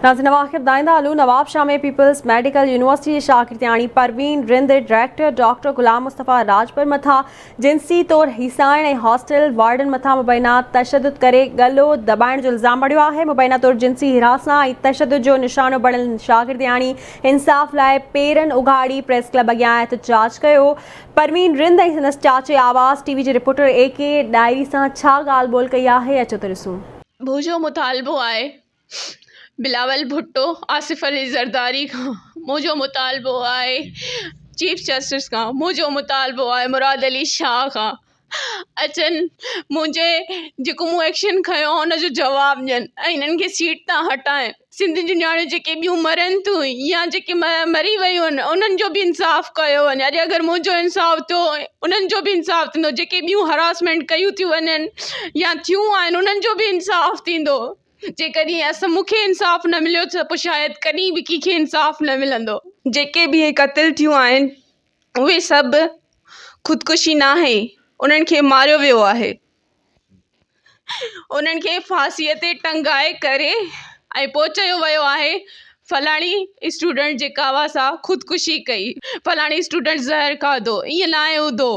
ناظرين اواخر ٻڌائيندا هلون نوابشاهه ۾ پيپلز ميڊيڪل يونيورسٽي جي شاگردياڻي پروين رند ڊائريڪٽر ڊاڪٽر غلام مصطفيٰ راڄپر مٿان جنسي طور هيسائڻ ۽ هاسٽل وارڊن مٿان مبينا تشدد ڪري ڳلو دٻائڻ جو الزام مڙهيو آهي مبينا طور جنسي هراسان ۽ تشدد جو نشانو بڻيل شاگردياڻي انصاف لاء پيرن اگهاڙي پريس ڪلب اڳيان احتجاج ڪيو پروين رند ۽ سندس چاچي آواز ٽي وي جي رپورٽر اي ڪي ڏاهري سان ڇا ڳالهه ٻولهه ڪئي آهي اچو ته ڏسون. منهنجو مطالبو آهي بلاول ڀٽو آصف علي زرداري کان منهنجو مطالبو آهي چيف جسٽس کان منهنجو مطالبو آهي مراد علي شاهه کان اچن منهنجي جيڪو مون ايڪشن کنيو آهي ان جو جواب ڏين ۽ هنن کي سيٽ تان هٽائين سنڌ جون نياڻيون جيڪي ٻيون مرن ٿيون يا جيڪي مري ويون آهن انهن جو به انصاف ڪيو وڃي اڄ اگر منهنجو انصاف ٿيو انهن جو به انصاف ٿيندو جيڪي ٻيون هراسمينٽ ڪيون ٿيون وڃن يا ٿيون آهن انهن جو به انصاف ٿيندو جيڪڏهن اسان مون کي انصاف نه مليو ته پوء شايد ڪڏهن به ڪنهن کي انصاف نه ملندو. جيڪي به اهي قتل ٿيون آهن اهي سڀ خودڪشي ناهي انهن کي ماريو ويو آهي انهن کي ڦاسيء تي ٽنگائي ڪري ۽ پوء چيو ويو آهي فلاڻي اسٽوڊنٽ جيڪا هئا سا خودڪشي ڪئي فلاڻي اسٽوڊنٽ زهر کاڌو ائين ناهي هوندو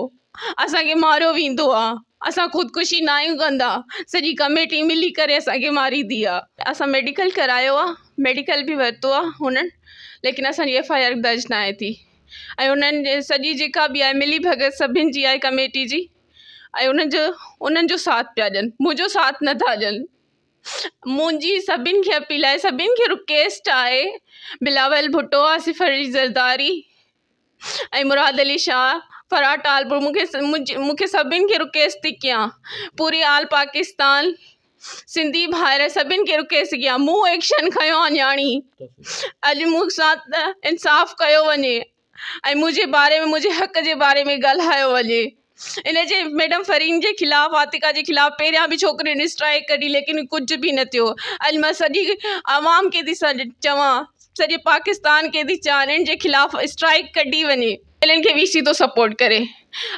اسان کي ماريو ويندو آ اسان خودڪشي ناهيون ڪندا سڄي ڪميٽي ملي ڪري اسان کي ماريندي آ. اسان ميڊيڪل ڪرايو آ ميڊيڪل به ورتو آ هنن ليڪن اسان جي ايف I R درج ناهي ٿي ۽ انهن سڄي جيڪا به آهي ملي ڀڳت سڀن جي آهي ڪميٽي جي ۽ انهن جو انهن جو ساٿ پيا ڏين منهنجو ساٿ نٿا ڏين منهنجي سڀن کي اپيل آهي سڀن کي رڪويسٽ آهي بلاول ڀٽو آصف علي زرداري ۽ مراد علي شاهه فرهاد ٽالپر مون کي مون کي سڀني کي رڪويسٽ ٿي ڪيان پوري آل پاڪستان سنڌي ڀائر سڀني کي رڪويسٽ ٿي ڪيان مون ايڪشن کنيو آهي نياڻي اڄ مون سان ته انصاف ڪيو وڃي ۽ منهنجي باري ۾ منهنجي حق جي باري ۾ ڳالهايو وڃي ان جي ميڊم فرين جي خلاف عاتقه جي خلاف پهريان به ڇوڪرين اسٽرائيڪ ڪڍي ليڪن ڪجهه به نه ٿيو اڄ مان سڄي عوام کي ٿي چوان سڄي پاڪستان کي ٿي چوان انهن جي خلاف اسٽرائيڪ ڪڍي وڃي. انهن کي وي سي ٿو سپورٽ ڪري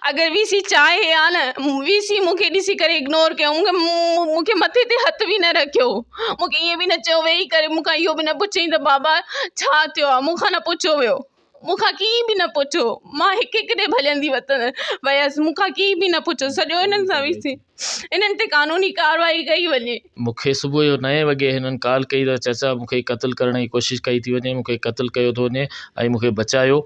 اگر وي سي چاهي ها نه وي سي مون کي ڏسي ڪري اگنور ڪيو مون کي مٿي تي هٿ به نه رکيو مون کي ائين به نه چيو ويهي ڪري مون کان اهو به نه پڇيائين ته بابا ڇا ٿيو آهي مون کان نه پڇيو ويو. مون کان ڪنهن به نه پڇيو مان هڪ هڪ ڏي ڀڄندي وتن ويس مون کان ڪنهن به نه پڇيو سڄو انهن سان ويسي انهن تي قانوني ڪارروائي ڪئي وڃي. مون کي صبح جو نائين وڳي هنن ڪال ڪئي ته چاچا مون کي قتل ڪرڻ جي ڪوشش ڪئي ٿي وڃي مون کي قتل ڪيو ٿو وڃي ۽ مون کي بچايو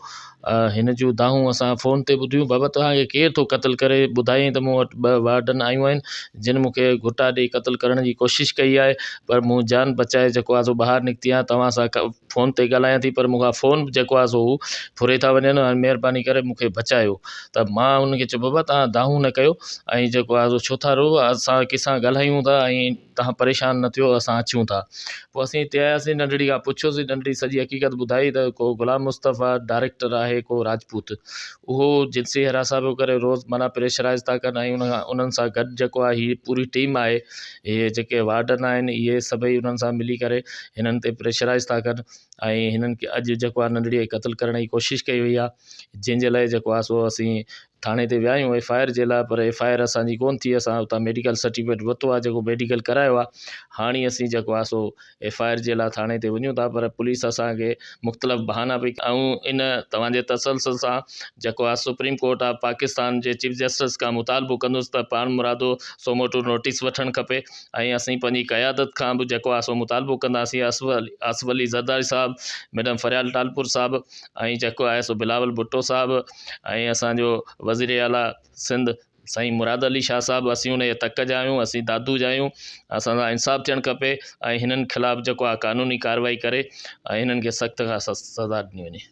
هن جون دانهون اسان فون تي ٻڌيون بابا توهان کي ڪير ٿو قتل ڪري ٻڌايائين ته مون وٽ ٻه وارڊن آيون آهن جن مون کي گهٽا ڏئي قتل ڪرڻ جي ڪوشش ڪئي آهي پر مون جان بچائي جيڪو آهي سو ٻاهر نڪتي آهيان توهان سان فون تي ڳالهايان ٿي پر مون کان فون به جيڪو آهي سو هو ڦري ٿا وڃن ۽ مهرباني ڪري مون کي بچايو ته مان انهن کي چيو بابا توهان دانهون نه ڪيو ۽ جيڪو آهي سو ڇو ٿا روئو اسان ڪنهن سان ڳالهايون ٿا ۽ توهان پريشان نه ٿيو اسان اچون ٿا پوء اسين هتي آياسين ننڍڙي کان پڇيوسين ننڍڙي سڄي حقيقت ٻڌائي ته ڪو غلام مصطفيٰ ڊائريڪٽر آهي ڪو راجپوت اهو جنسي هراسان پيو ڪري روز معنيٰ پريشرائز ٿا ڪن ۽ ان کان انهن سان گڏ جيڪو آهي هي پوري ٽيم آهي اهي جيڪي وارڊن آهن اهي سڀئي انهن سان ملي ڪري هنن تي پريشرائز ٿا ڪن ۽ هنن کي اڄ جيڪو آهي ننڍڙي کي قتل ڪرڻ جي ڪوشش ڪئي وئي آهي جنهن جي لاء جيڪو آهي سو اسين ٿاڻي تي ويا آهيون ايف I R جي لاء پر ايف I R اسانجي ڪونه ٿي اسان اتان ميڊيڪل سرٽيفڪيٽ ورتو آهي جيڪو ميڊيڪل ڪرايو آهي هاڻي اسين جيڪو آهي سو ايف I R جي لاء ٿاڻي تي وڃون ٿا پر پوليس اسان کي مختلف بهانا پئي آئون ان توهان جي تسلسل سان جيڪو آهي سپريم ڪورٽ آف پاڪستان جي چيف جسٽس کان مطالبو ڪندس ته پاڻ مرادو سوموٽو نوٽيس وٺڻ کپي ۽ اسين پنهنجي قيادت کان به جيڪو آهي سو مطالبو ڪنداسين آصف علي زرداري صاحب ميڊم فريال ٽالپور صاحب ۽ جيڪو آهي سو بلاول ڀٽو صاحب ۽ اسان جو وزير اعليٰ سنڌ سائين مراد علي شاهه صاحب اسين ان جي تڪ جا آهيون اسين دادو جا آهيون اسان سان انصاف ٿيڻ کپي ۽ هنن خلاف جيڪو آهي قانوني ڪارروائي ڪري ۽ هنن کي سخت کان سخت سزا ڏني وڃي.